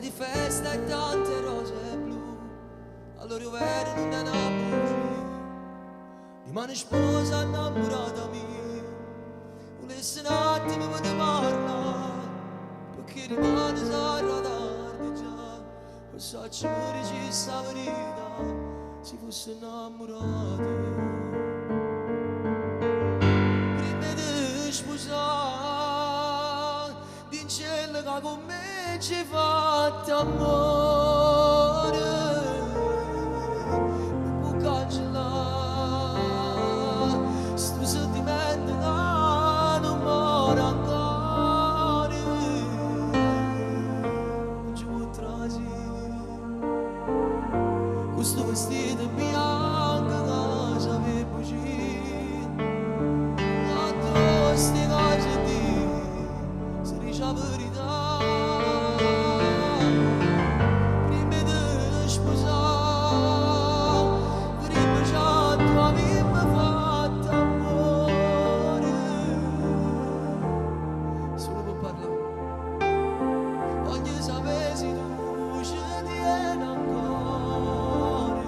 Aria di festa e tante rose blu. Allora io vero non è una bugia. Dimane sposa innamorata mia. Volessi un attimo per parla, perché rimane sarà tardi già. Pensarci mi dicesse la verità, se fosse innamorata. Prima di sposare, dincella che con me ci fatta amore. Non può cancellare sto sentimento che non muore ancora. Non ci può trasire questo vestito bianco che sapevo bugie. A dove sti cose di si dice la verità. Prima di sposare, prima già tu avevi fatto amore. Solo per parlare. Voglio sapere se tu ci tieni ancora.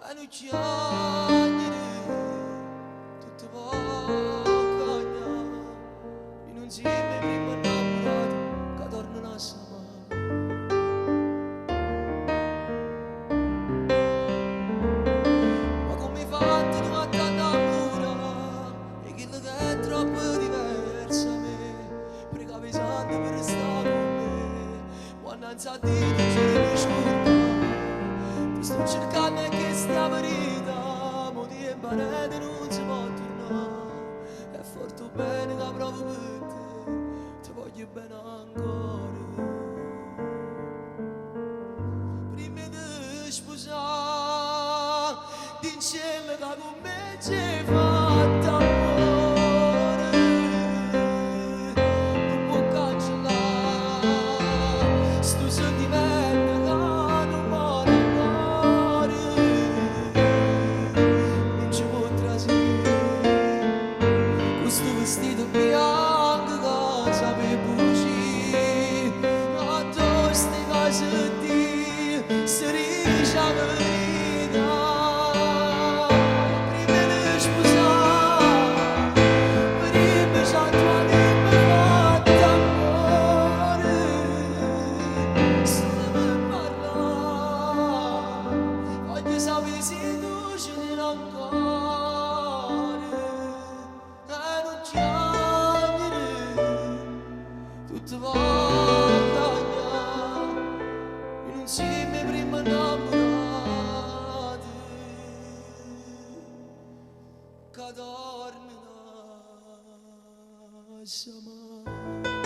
E non chiagnere, tutto può cagnare. E non si mi prima innamorato che tornano a sapere. Ma come hai fatto tu a t'annamorare? E quello che è troppo diverso a me. Prega pesante per stare con me. Ma innanzi a Dio non ce ne scordare. Ti sto cercando e che sta verità. Mo ti imparate non si può tornare. È forte bene che provo per te. Ti voglio bene ancora. Prima di sposare, dincella che con me ci fatta amore. Non può cancellare sto sentimento che non muore ancora. Non ci può trasire questo vestito bianco che sapevo bugie. A dove sti cose di si dice la verità. Prima di sposare, prima già tu avevi fatto amore. Solo per parlare, voglio sapere se tu ci tieni ancora. E non chiagnere, tutto va a cagnare. E non si mi prima innamorati che tornano a amare.